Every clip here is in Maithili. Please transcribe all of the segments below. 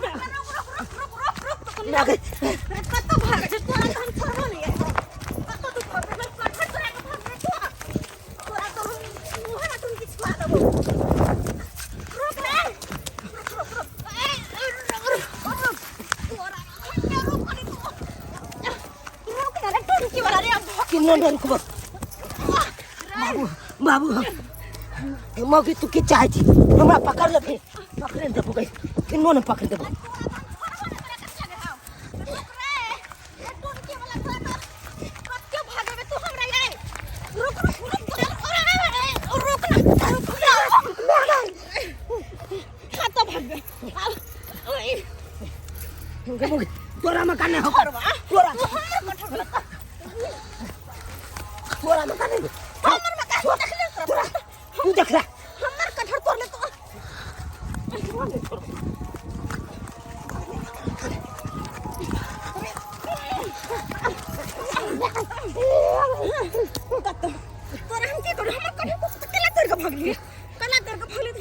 रुक रुक रुक रुक रुक रुक तो ना गई। रे कत्तो भागे छै तोरा तो हम छोड़बो नहीं है कत्तो तू भागबे मैं कठर तोरा के भागबे तू तोरा तो हम मुँह ना तुम किछु खा देबो रुक रे रुक रुक रुक ए रुक रुक रुक तोरा रुक कनी तू रुक ना रे टुनकी वाला रे अब किन्नो ने रुकबो। बाबू बाबू मौगी तू की चाहे छी हमरा पकड़ ले फिर पकड़े ने देबो गई किन्नो ने पकड़ देबो। मौगी तोरा मकान नहीं हो तोरा तोरा मकान नहीं तोरा तू देख ले। तू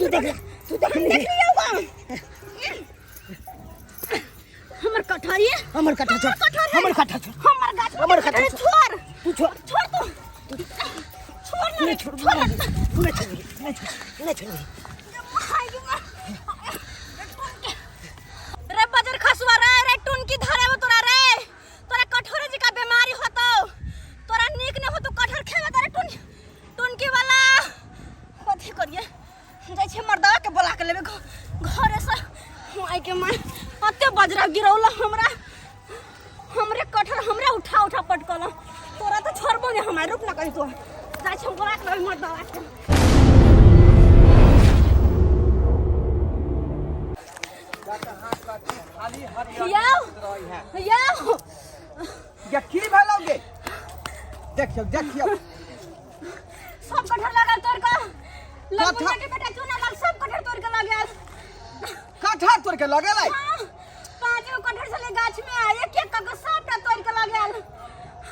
देख ले तू देख ले। हमर कटहर ये हमर कट्ठा छोड़ हमर कट्ठा छोड़ हमर गाछ हमर कटहर छोड़ तू छोड़ छोड़ तू छोड़ ना नहीं रे, छोड़ छोड़ ना। नहीं छोड़ नहीं छोड़ नहीं छोड़। रे बजर खसुआ रे रे टुनकी धरे हो तोरा रे तोरा कठोरे जी का बीमारी होतो तोरा नीक न होतो कठोर खेबे तोरा टुन टुनकी वाला कथी करिए जाइ छै मर्दवा के बोला के लेबे घरे से माय के माय अते बजरा गिरौला हमरा हमरे कठर हमरे उठा उठा पटकल तोरा तो छोड़बो नहीं हमरा रुक ना कहीं तो जाइ छै बोला के लेबे मर्दवा के। यौ यौ या की भेलौ गे देखियौ देखियौ सब कटहर लागल तोड़ के कटहर? के बेटा चूना लाल सब कटहर तोड़ के लागल। कटहर तोड़ के लगेलै। हाँ, पाँच गो कटहर छलै गाछ में आ एक एक कऽ सबटा तोड़ के लागल।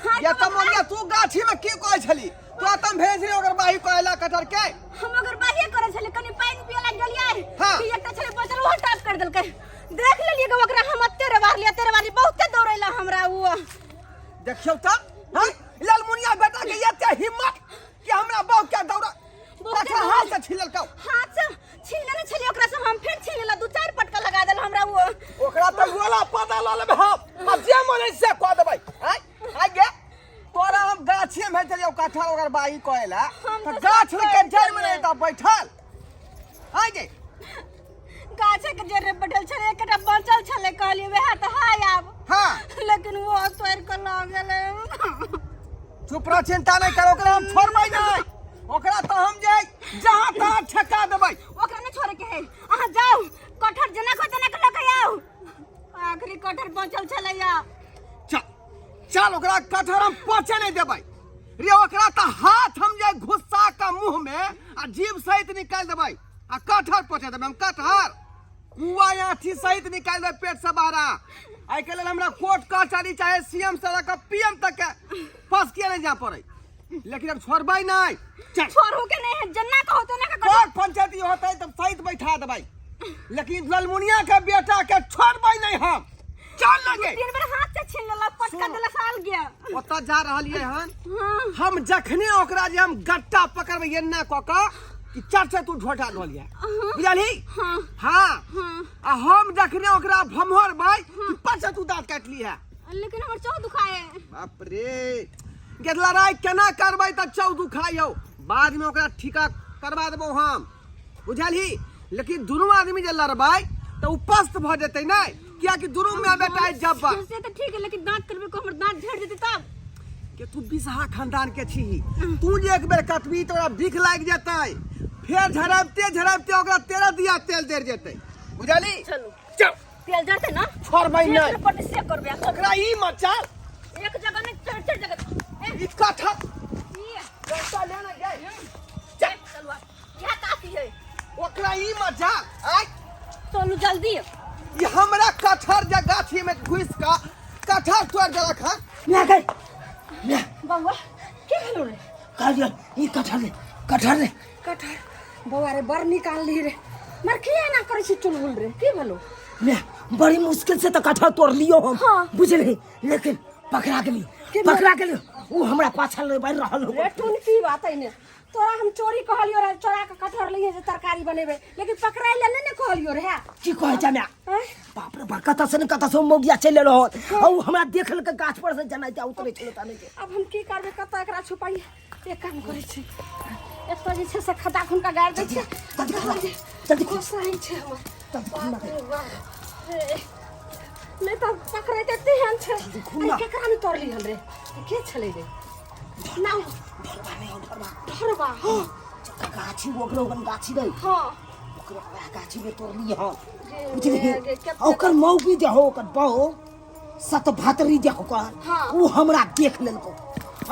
हाँ, या त मोनिया तू गाछी में की कहै छली तू तम भेज रही ओकर बाही कहला कटहर के। हम अगर बाहिए करै छलै कनि पानि पिए ला गेलियै हाँ। कि एकटा छलै बचल ओहो टाप कर देलकै देख लेलियै कि ओकरा हम अत्ते रे मारलियै अत्ते रे मारलियै बहुते दौड़ैला हमरा ओ। देखियौ त हां लालमुनिया बेटा के एते हिम्मत कि हमरा बहु के दौड़ा बहुते कटहर हाथ से छिललकौ। हाथ से छीन लेने छलियै ओकरा से हम फेर छीन लेला दू चारि पटका लगा देल हमरा ओ। ओकरा त गोला पता ल लेबै हम आ जे मन है से कह देबै। आय आय गे तोरा हम गाछी में चलियो कटहर ओकर बाही कहेला हम त तऽ गाछ सब के जड़ में छलियै। नहीं त बैठल। आय गे गाछे के जड़ में बैठल छलै एकटा बचल छलै कहलियै वएह तऽ हाय आब। हाँ लेकिन वो तोड़ के लऽ गेलै। चुप रह चिंता नहीं कर ओकरा हम छोड़बै नहीं ओकरा तो हम जे जहां तहां ठेका देबै। ओकरा नहीं छोड़े के है अहाँ जाउ कटहर जेना को तेना के लऽ के आउ आखिरी कटहर बचल छलै या। चल चल ओकरा कटहर हम पचे नहीं देबै रे ओकरा तो हाथ हम जे घुसा के मुंह में आ जीभ सहित निकाल देबै आ कटहर पचे देबै हम कटहर कुआ या अथी सहित निकाल देबै पेट से बाहर। आइ के लेल हमरा कोर्ट कचहरी चाहे सीएम से लऽ के पीएम तक के फंस किया नहीं जा पड़े लेकिन अब छोड़बै नहीं। चल छोड़ू के नहीं है जन्ना कहो तेना के कटहर। कोर्ट पंचायती होतै तब सहित बैठा देबै लेकिन ललमुनिया के बेटा के छोड़बै नहीं हम। चल लगे तीन बेर हाथ से छीन लेलक पटका देलक साल गया। ओतऽ जा रहलियै हन। हाँ। हम जखने ओकरा जे हम गट्टा पकड़बै एना कऽ कऽ कि चट से तू ढोटा ढोलिया बुझलही। हाँ। हाँ। हाँ। आ हम जखने ओकरा भमोरबै कि पट से तू दाँत काटली है। लेकिन हमर चौ दुखाए। बाप रे के लड़ाई केना करबै तऽ चौ दुखाइयौ बाद में ओकरा ठीका करवा देबौ हम बुझलही। लेकिन दुनू आदमी जे लड़बै तऽ ओ पस्त भऽ जेतै नै कियाकि दुनू माय बेटा जब्बर। से तऽ ठीक है लेकिन दांत करबै को हमर दांत झड़ जेतै तब। के तू बिसहा खानदान के छी तू जे एक बेर कटबी तऽ ओकरा बिख लागि जेतै फेर झड़बते झड़बते ओकरा 13 दिया तेल जरि जेतै बुझलही। चलू चल तेल जरतै ना छोड़बै जे नै कर पड़तै से करबै। ओकरा ई मचाल एक जगह नहीं चार चार जगह। ए, ई कटहर ई। गट्टा लेना जाय। चल चलू आब। इएह काफी है। ओकरा ई मचाल आय चलू जल्दी। ई हमरा कटहर जे गाछी में घुसि कऽ कटहर तोड़ि देलक हन। ना गई ना बौआ की भेलौ रे? कहलियै ई कटहर ले कटहर ले कटहर बौआ रे बड़ निकालली रे मर की एना करै छी चुलबुल रे की भेलौ? मैं बड़ी मुश्किल से तो कटहर तोड़ लियो हम। हाँ। बुझली, लेकिन पकड़ा गेली, पकड़ा गेली। ऊ हमरा पाछा ले बढ़ रहल हो। रे टुनकी बात है ने, तोरा हम चोरी कहलियो रहे, चोरा के कटहर लिहे जे तरकारी बनेबे, लेकिन पकड़ाइ ले नहीं ने कहलियो रहे। की कहै छै मैं? आँय? बाप रे बाप, कतऽ से ने कतऽ से मौगिया चलि एलो हन। आ ऊ हमरा देख लेलकै, गाछ पर से जनाइते उतरै छलै ता नहि। अब हम की करबै, कतऽ एकरा छुपाइए? एक काम करै छी, एतऽ जे छै से खद्दा खुनका गाड़ि दै छियै। जल्दी खा, जल्दी खा। गोसाइ छै हमर। जल्दी खुना। बाप रे बाप। हे, नहि तऽ पकड़ैते तेहन छै। खुना। अरे केकरा नहि तोड़ली हन रे? के छलै रे? ना। ढोरबा नहि हौ, ढोरबा। ढोरबा। चक्का गाछी ओकरो ओकन गाछी रहै। हाँ। ओकरो वएह गाछी में तोड़ली हन। गे, बुझलिही? गे, केते- आ ओकर मौगी जे हौ, ओकर बहू सत भातरी जे ओकर, हाँ। ऊ हमरा देख लेलको।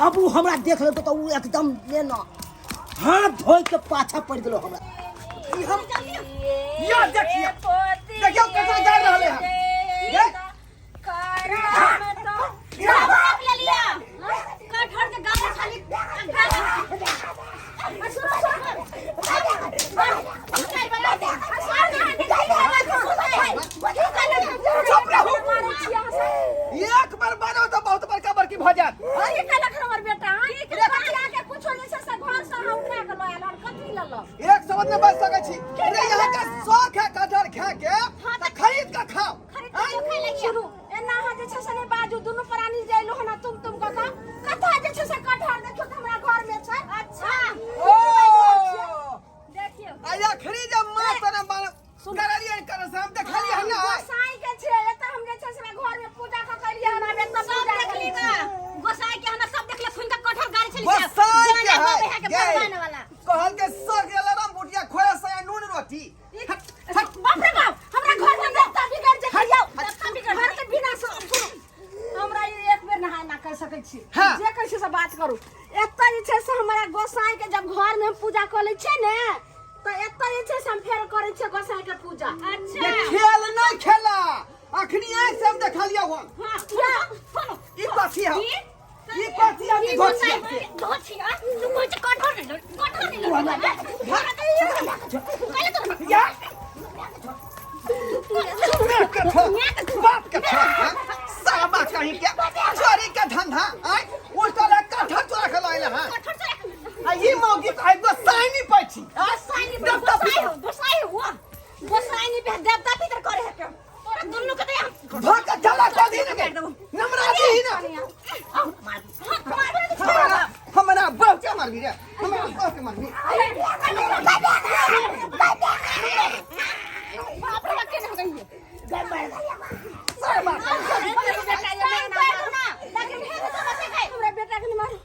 अब ऊ हमरा देख लेलको तऽ ऊ एकदम ले न हाथ धोइ के पाछा पड़ि गेलो हमरा। ई हम या देखियो, देखियो कैसे जा रहले हन। ये सब ले लिया कटहर के गाछ खाली। चुप रहू। एक बार बाजो तऽ बहुत बड़का बड़की भऽ जायत। की कहलक हमर बेटा? हाँ, ई के बच्चा के कुछो जे छै से घर से अहाँ उठा के लऽ आयल हन, कथी लेलक? एक शब्द में बच सकै छी अरे यहाँ के शौक है कटहर खाए के तऽ खरीद के खाओ। सुनू, एना अहाँ जे छै से नहि बाजू। दुनू प्राणी जे अयलहुँ हन तुम तुम कऽ कऽ, कतऽ जे छै से कटहर? देखियौ तऽ हमरा घर मे छै। अच्छा। ओ देखियौ। आ अखनी जब माँ तोरा बाल करलियै कर से हम देखलियै हन ना। गोसाई के छै एतऽ, हम जे छै से घर में पूजा कऽ के एलियै हन, आब एतऽ सब पूजा देखली करै बा छी। गोसाई के, हमरा सब देखले खुन के कटहर गाड़ी छली। गोसाई के है के गे। भगवान वाला। कहल के सर गेल राम बुटिया खोया से नून रोटी। बाप रे बाप, हमरा घर में देवता बिगड़ जेतै यौ, देवता बिगड़ घर के बिना। सुनू, हमरा ई एक बेर नहा ना कर सकै छी। हाँ। जे कहै छी से बात करू। एतऽ जे छै से हमरा गोसाई के जब घर में हम पूजा कऽ लै छियै ने, तऽ एतऽ जे छै से हम फेर करै छियै गोसाई के पूजा। अच्छा। ये खेल नहीं खेला, अखनी आँख से हम देखलियै हन। हां, सुनो। ई कथी है? ई कथी है? ई घोचिया गोसाई घोचिया तू कहै छै कटहर नहीं, कटहर नहीं। कहले तो या बाप के छो, साबा कहीं के चोरी के धंधा आय उल्टा ले कटहर चोरा के लाइल हां। कटहर चोरा। आ ई मौगी तो आई गोसाई नहीं पैछी। गोसाई नहीं, गोसाई हो, गोसाई हुआ, गोसाई नहीं पे देवता पितर करे है के तोरा दुन्नू के तो हम धोका चला को दी ने नमरा दी ना। हमरा हमरा बहु के मारबी रे? हमरा बहु के मारबी? बाप रे बाप, केना गइए? साबा। हमरा बेटा के नहि मारू,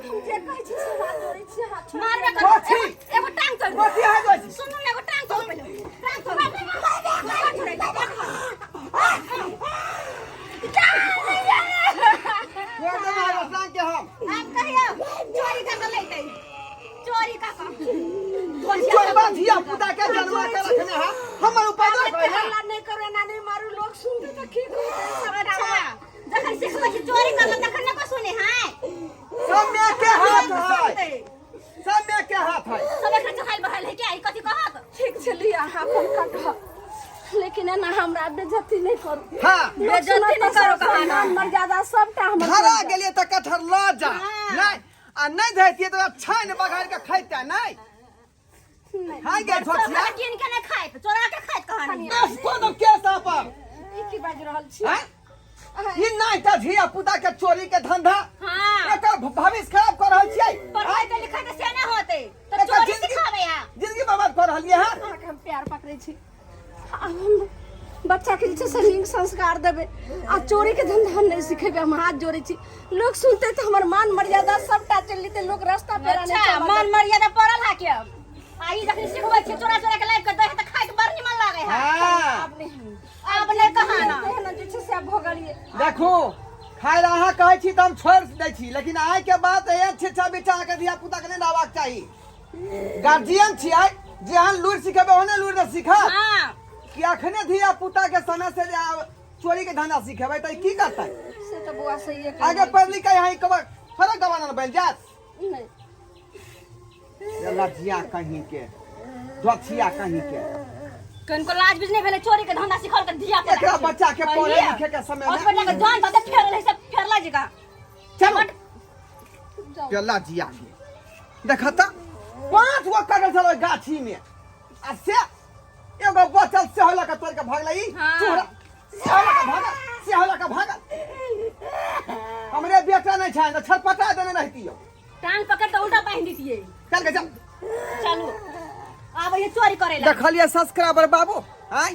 हम जे कहै छी से बात करै छी, हाथ छोड़ि। मारबे कर। कथी? एगो टांग तोड़। कथी है गोची? सुनू ने, एगो टांग तोड़ पहिले, टांग तोड़, कटहर छोड़े, कटहर। छोड़ दे मार रसलान के हम। आब कहियो चोरी कर के लेतै, चोरी कर के। चोरबा धिया पुता के जन्मा के रखने है, हमर उपद्रव करे है। हल्ला नहि करू, एना नहि मारू, लोक सुनतै तऽ की कहतै सब? अच्छा, जखन सिखबै छी चोरी कर तखन ने को सुने है। सब में के हाथ है, सब में के हाथ है। सब एकरा चढ़ाइल बढ़ाइल है क्या? ई कथी कहत? ठीक छै, लिअ अहाँ अपन कटहर, लेकिन एना हमरा बेइज्जती नहि करू। हाँ। लोक बेइज्जती सुनत नहि तऽ करू सब कहाँ। सम्मान मर्यादा सबटा हमर धरा चलि जायत। गेलियै तऽ कटहर लऽ जा। हाँ। नहीं आ नहीं धैतियै तऽ छानि बघारि के खैते नहीं। नहि। हाय गे झोटिया। सब कीन के नहि खाइत, चोरा के खाइत कहानी। दस को दम केस अपन। ई की बाजि रहल छी? हैं? ई नहीं तऽ धिया पुता के चोरी के धंधा। हाँ। एकर भविष्य खराब कर रहल छियै। पढ़ाई तऽ लिखाई तऽ से नहि होतै तऽ एकर चोरी जिंदगी सिखाबै आ जिंदगी बर्बाद कर रहलियै हन। अहाँके हम प्यार पकड़ै छी। आ हम बच्चाके जे छै से नीक संस्कार देबै आ चोरीके धंधा हम नहि सिखेबै। हम हाथ जोड़ै छी, लोक सुनतै तऽ हमर मान मर्यादा सबटा चलि जेतै, लोक रास्ता पेरा नहि अच्छा चलऽ मान देतै। मर्यादा पड़ल है के अब? आ ई जखन सिखबै छी चोरा चोरा के लाइब के दै है तऽ खाइ के बड़ निमन लागै है। हाँ। आब नहि। आब नहि कहा ना। तेहन जे छै से आब भऽ गेलियै। देखू, खाय लए अहाँ कहै छी तऽ हम छोड़ि दै छी, लेकिन आइ के बाद एहन छिच्छा बिच्छा अहाँके धिया पुता के नहि रहबाक चाही। गार्जियन छियै, जेहन लुरि सिखेबै ओहने लुरि ने सीखत। हाँ। कि अखने धिया पुता के समय से जे आब चोरी के धंधा सिखेबै तऽ ई की करतै? से तऽ बौआ सहिए कहै। आगे पढ़ लिख के यहाँ कबर फरक गवाना बनि जायत। नहि। ये लज्जिया कहीं के, दोथिया कहीं के। कनको लाज बीज नहीं भेले चोरी के धंधा सिखल के धिया पुता एकरा बच्चा के पढ़े लिखे के समय और में बेटा के जान दे फेरल है सब फेरला जी का चलो चला जिया के देखा त पांच गो कटल छल ओहि गाछी में आ से एगो बचल से होला के तोड़ के भागलै ई हाँ। चोरा से होला के भागल से होला के भागल हमरे बेटा नहीं छै त छटपटा देने रहतियो टांग पकड़ के उल्टा बांध दीतिए चल के चल चलू आब ये चोरी करेला देखलिए सब्सक्राइबर बाबू आय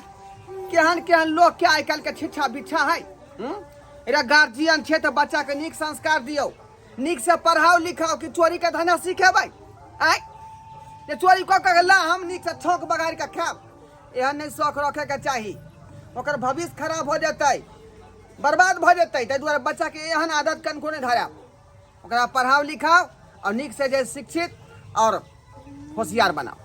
केहन केहन लोग के आइ काल्हि के छिच्छा बिच्छा है हम्म? एकरा गार्जियन छै तऽ बच्चा के नीक संस्कार दियौ नीक से पढ़ाओ लिखाओ कि चोरी के धंधा सिखेबै आय जे चोरी कऽ के ला हम नीक से छौंक बगाड़ के खायब एहन नहि शौक रखे के चाही ओकर भविष्य खराब हो जेतै बर्बाद भऽ जेतै ताहि दुआरे बच्चा के एहन आदत कनको नहि धरायब ओकरा पढ़ाओ लिखाओ और नीक से जे शिक्षित और होशियार बनाओ।